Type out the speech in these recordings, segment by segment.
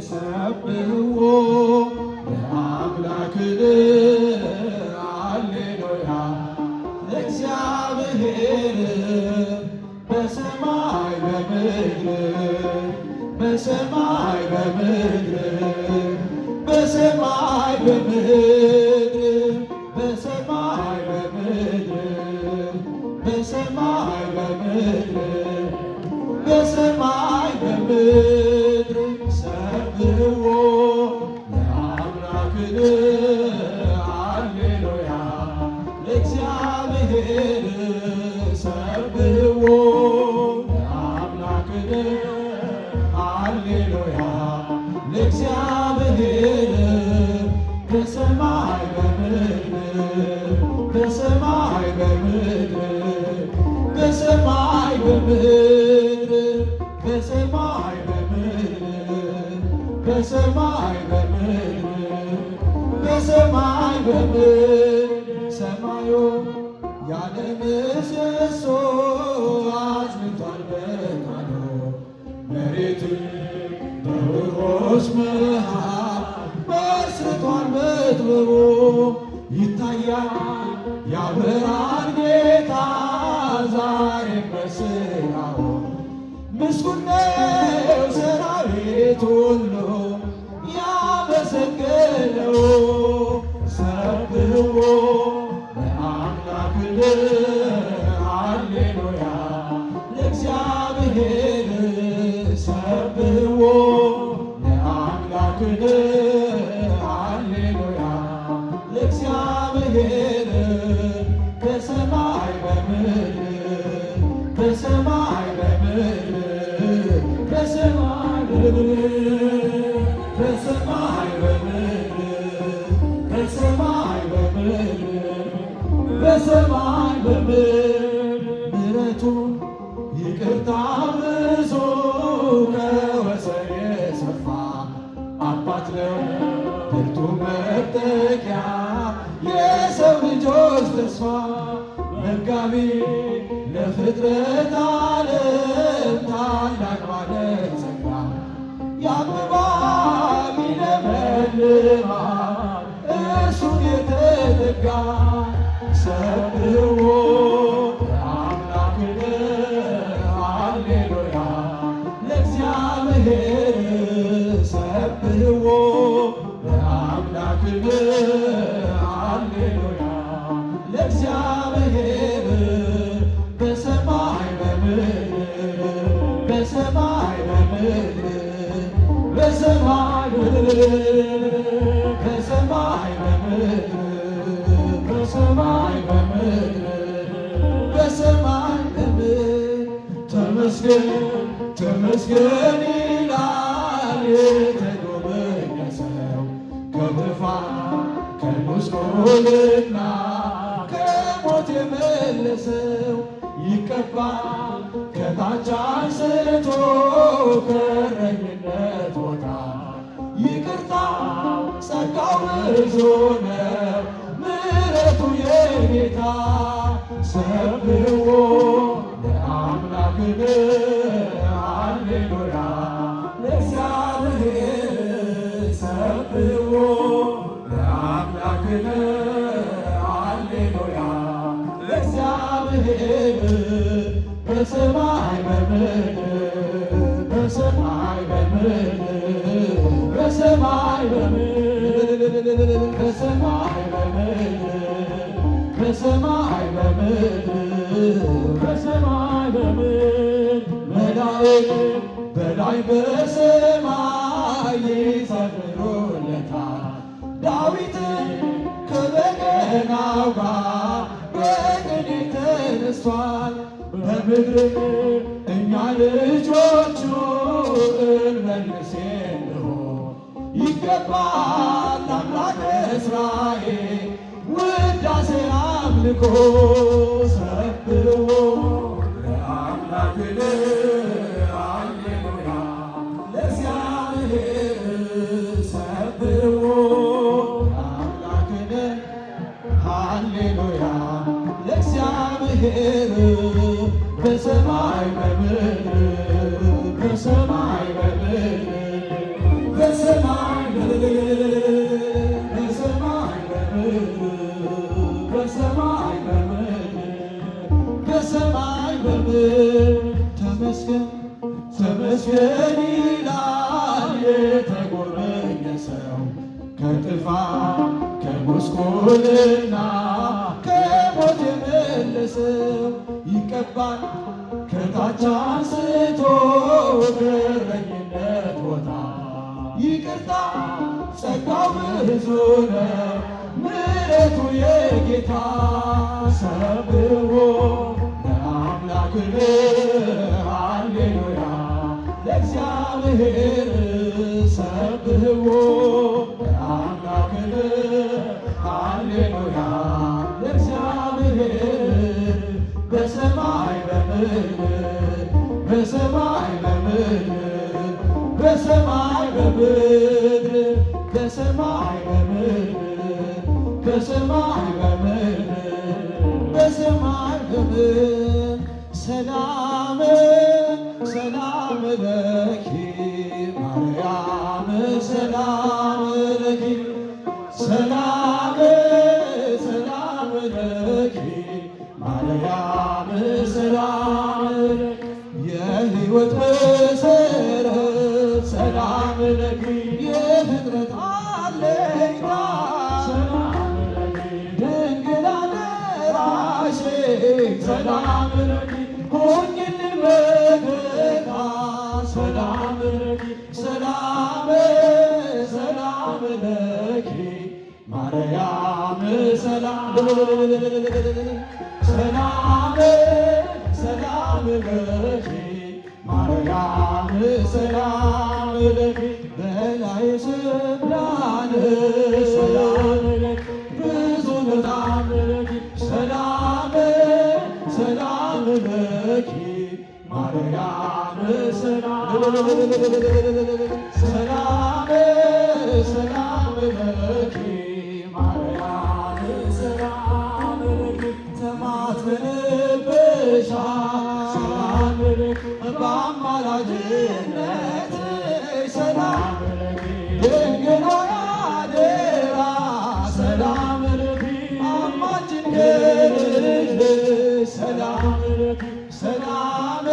ሰብሕዎ ለአምላክነ ሃሌሉያ ለእግዚአብሔር በሰማይ በምድር በሰማይ በምድር በሰማይ በምድር በሰማይ በምድር በሰማይ በምድር በሰማይ በምድር ሰብሕዎ ለአምላክነ ሃሌሉያ ለእግዚአብሔር ሰብሕዎ ለአምላክነ ሃሌሉያ ለእግዚአብሔር በሰማይ በምድር በሰማይ በምድር በሰማይ በምድር በሰማይ በምድር በሰማይ በምድር በሰማይ በምድር ሰማዩ ያለ ምሰሶ አጽንቷል በቃሉ መሬትን በውኆች መሃል መስርቷል በጥበቡ ይታያል ያበራል ጌታ ዛሬም በሥራው ምስጉን ነው ሰራዊት ሁሉ ያመሰግነው ሰብሕዎ ለአምላክነ ሃሌሉያ ለእግዚአብሔር ሰብሕዎ ለአምላክነ ሃሌሉያ ለእግዚአብሔር በሰማይ በምድር በሰማይ በምድር በሰማይ በምድር በሰማይ በምድር በሰማይ በምድር በሰማይ በምድር ምሕረቱ ይቅርታ ብዙ ከወሰን የሰፋ አባት ነው ብርቱ መጠጊያ የሰው ልጆች ተስፋ መጋቢ ለፍጥረት ዓለም ታላቅ ባለጸጋ ያብባል ይለመልማል እርሱን የተጠጋ ሰብሕዎ ለአምላክነ ሃሌሉያ ለእግዚአብሔር ሰብሕዎ ለአምላክነ ሃሌሉያ ለእግዚአብሔር በሰማይ በምድር በሰማይ በምድር በሰማይ በምድር በሰማይ በምድር በሰማይ በምድር በሰማይ በምድር ተመስገን ተመስገን ይላል የተጎበኘ ሰው ከጥፋት ከጉስቁልና ከሞት የመለሰው ይቀባል ከታች አንስቶ ከእረኝነት ቦታ ይቅርታ ጸጋው ብዙ ነው ምሕረቱ የጌታ ሰብሕዎ ለአምላክነ ሃሌሉያ ለእግዚአብሔር ሰብሕዎ ለአምላክነ ሃሌሉያ ለእግዚአብሔር በሰማይ በምድር በሰማይ በምድር በሰማይ በምድር በሰማይ በምድር በሰማይ በምድር በሰማይ በምድር መላእክት በላይ በሰማይ ይዘምሩለታል ዳዊትን ከበገናው ጋር በቅኔ ተነስቷል። በምድር እኛ ልጆቹ እንመልስ እንሆ ይገባል አምላከ እስራኤል ውዳሴ አምልኮ ሰብሕዎ ለአምላክነ ሃሌሉያ ለእግዚአብሔር ሰብሕዎ አምላክነ ሃሌሉያ ለእግዚአብሔር በሰማይ በምድር በሰማይ በምድር ከጉስቁልና ከሞት የመለሰው ይቀባል ከታች አንስቶ ከእረኝነት ቦታ ይቅርታ ጸጋው ብዙ ነው ምሕረቱ የጌታ። ሰብሕዎ ለአምላክነ ሃሌሉያ ለእግዚአብሔር። ሰብሕዎ ለአምላክነ ሃሌሉያ ለእግዚአብሔር። በሰማይ በምድር፣ በሰማይ በምድር፣ በሰማይ በምድር፣ በሰማይ በምድር፣ በሰማይ በምድር፣ በሰማይ በምድር። ሰላም ሰላም ለኪ ማርያም፣ ሰላም ለኪ፣ ሰላም ሰላም ለኪ ማርያም፣ ሰላም የሕይወት መሰረት፣ ሰላም ለኪ የፍጥረት አለኝታ፣ ድንግል አደራሽ፣ ሰላም ለኪ ሁኚልን መከታ። ሰላም ለኪ፣ ሰላም ሰላም ለኪ ማርያም፣ ሰላም ሰላም ሰላም ለኪ ማርያም፣ ሰላም ለኪ በላይ ስልጣን፣ ሰላም ለኪ ብዙ ነው፣ ሰላም ሰላም ለኪ ማርያም፣ ሰላም ሰላም ሰላም ለኪ ማርያም፣ ሰላም ለኪ ተማትበንብሻል በአማላጅነትሽ፣ ሰላም ድንግል ሆይ አደራ፣ ሰላም አማችን ከልጅሽ፣ ሰላም ሰላም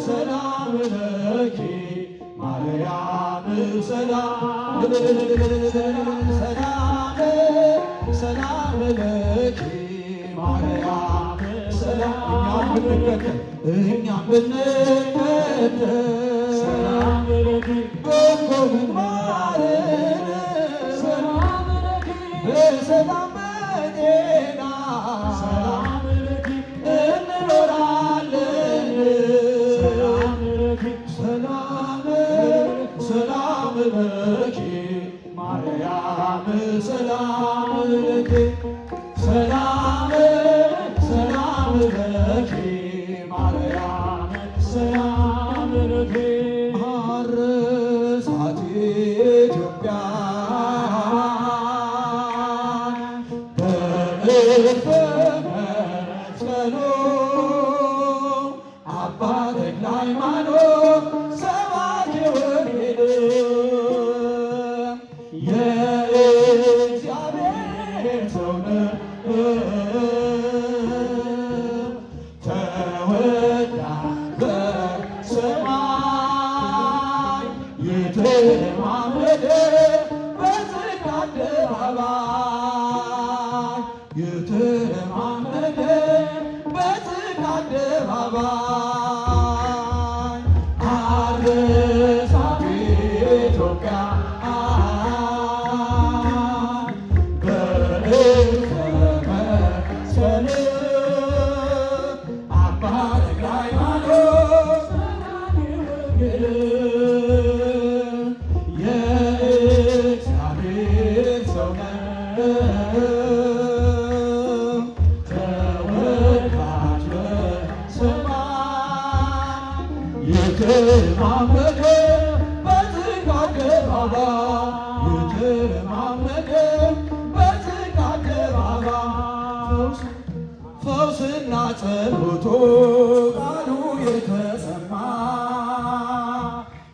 ሰላም ለኪ ማርያም፣ ሰላም ሰላም ሰላም ለኪ ማርያም፣ ሰላም። እኛም ብንከተል፣ እኛም ብንከተል በጎ ምግባርን በሰላም በጤና እንኖራለን። ሰላም ሰላም ለኪ ማርያም፣ ሰላም ለኪ፣ ሰላም ሰላም ለኪ ማርያም፣ ሰላም ለኪ። አርሳት ኢትዮጵያን በእልፍ መስቀሉ አባ ተክለ ሃይማኖት ሰባኬ ወንጌል የእግዚአብሔር ሰው ነው ተወዳጅ በሰማይ የተለማመደ በጽድቅ አደባባይ፣ የተለማመደ በጽድቅ አደባባይ። አርሳት ኢትዮጵያ በእልፍ መስቀል አባ ተክለ ሃይማኖት ወንጌል የእግዚአብሔር ሰው ነው ተወዳጅ በሰማይ የተለማመደ በጽድቅ አደባባይ፣ የተለማመደ በጽድቅ አደባባይ። ፈውስና ጸሎቱ ቃሉ የተሰማ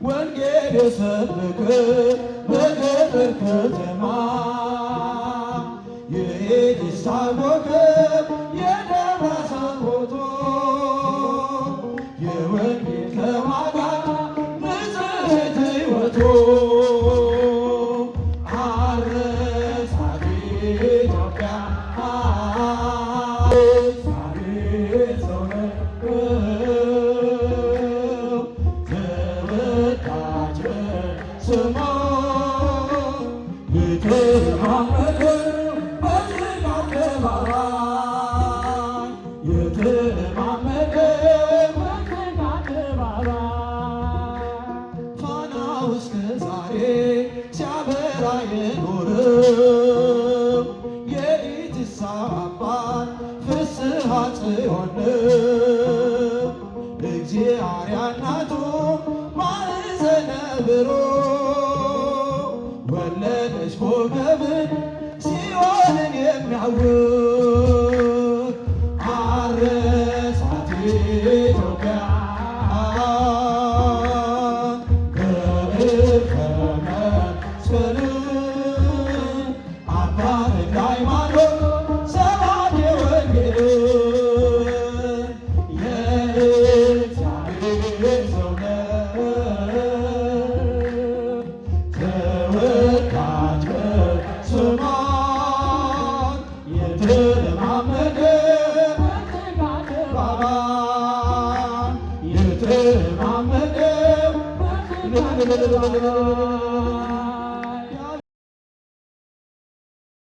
ወንጌል የሰበከ በገጠር ከተማ የኤዲሳ ኮከብ የደብረ ሰቦቶ የወንጌል ተሟጋች ንጽሕት ሕይወቱ አረሳት ስሟ የተማመነው በዝግ አደባባይ፣ የተማመነው በዝግ አደባባይ፣ ፋናው እስከ ዛሬ ሲያበራ የኖረው የኢትሳ አባት ፍስሐ ጽዮን ነው። እግዚአብሔር እናቱ ማዕዘነ ብሩህ ወለደች ኮከብን ሲኦልን የሚያውር። አረሳት ኢትዮጵያ በእርከ መስቀል አባ ተክለ ሃይማኖት ሰባኬ ወንጌል፣ የእግዚአብሔር ሰው ነው ተወዳጅ በሰማይ፣ የተለማመደ አደባባይ፣ የተለማመደ።